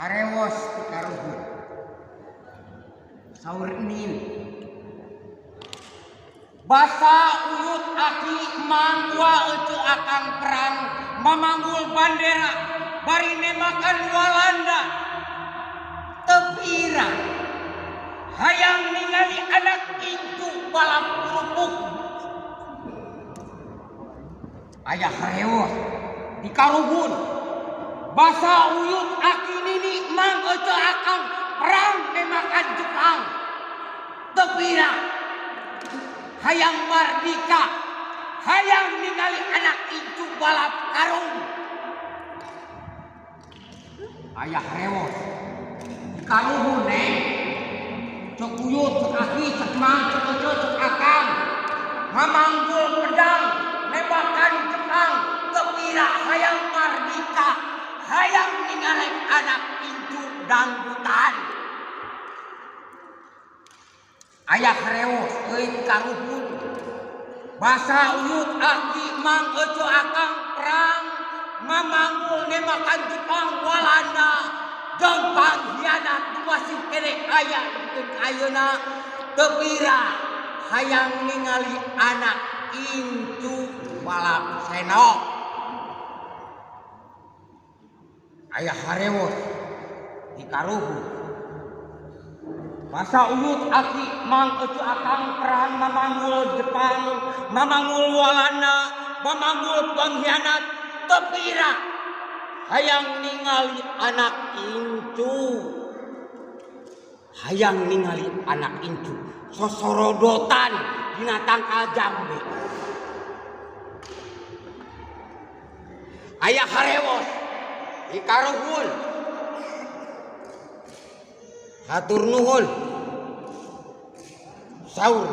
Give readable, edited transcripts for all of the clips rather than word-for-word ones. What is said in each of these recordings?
Harewos ti karuhun. Saur Nin. Basa uyut aki mangwa ece akang perang mamanggul bandera bari nemakan Walanda. Tepira hayang ningali anak incu balap kerupuk. Ayah harewos di karuhun. Basa uyut aki nini mang ece akang perang nemakan Jepang. Tepira hayang mardika, hayang ningali anak incu balap karung. Ayah rewos di karuhun neng. Cek uyut, cek aki, cek mang, cek ece, cek akang mamanggul pedang nembakan Jepang. Tepira hayang mardika, hayang ningali anak incu dangdutan. Ayah rewos euy karuhun. Basa uyut aki mang ece akang perang mamanggul nemakan Jepang Walanda jeung pangkhianat masih keneh aya nepikeun ka ayeuna. Tepira hayang ningali anak incu balap senok. Ayah harewos di karuhun. Basa uyut aki mang ece akang perang mamanggul Jepang, mamanggul Walanda, mamanggul pengkhianat. Tepira hayang ningali anak incu, hayang ningali anak incu sosorodotan dina tangkal jambe. Ayah harewos di karuhun. Hatur nuhun saur,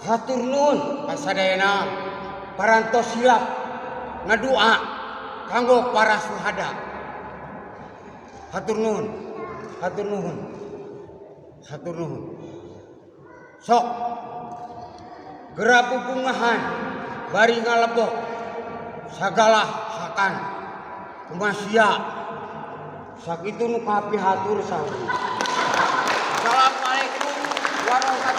hatur nuhun pasadayana parantos silap ngadua kanggo para suhada. Hatur nuhun, hatur nuhun, hatur nuhun. Sok geura bubungahan bari ngalebok sagala hakan kumasia. Sakitu nu kapihatur saur. Assalamualaikum warahmatullahi.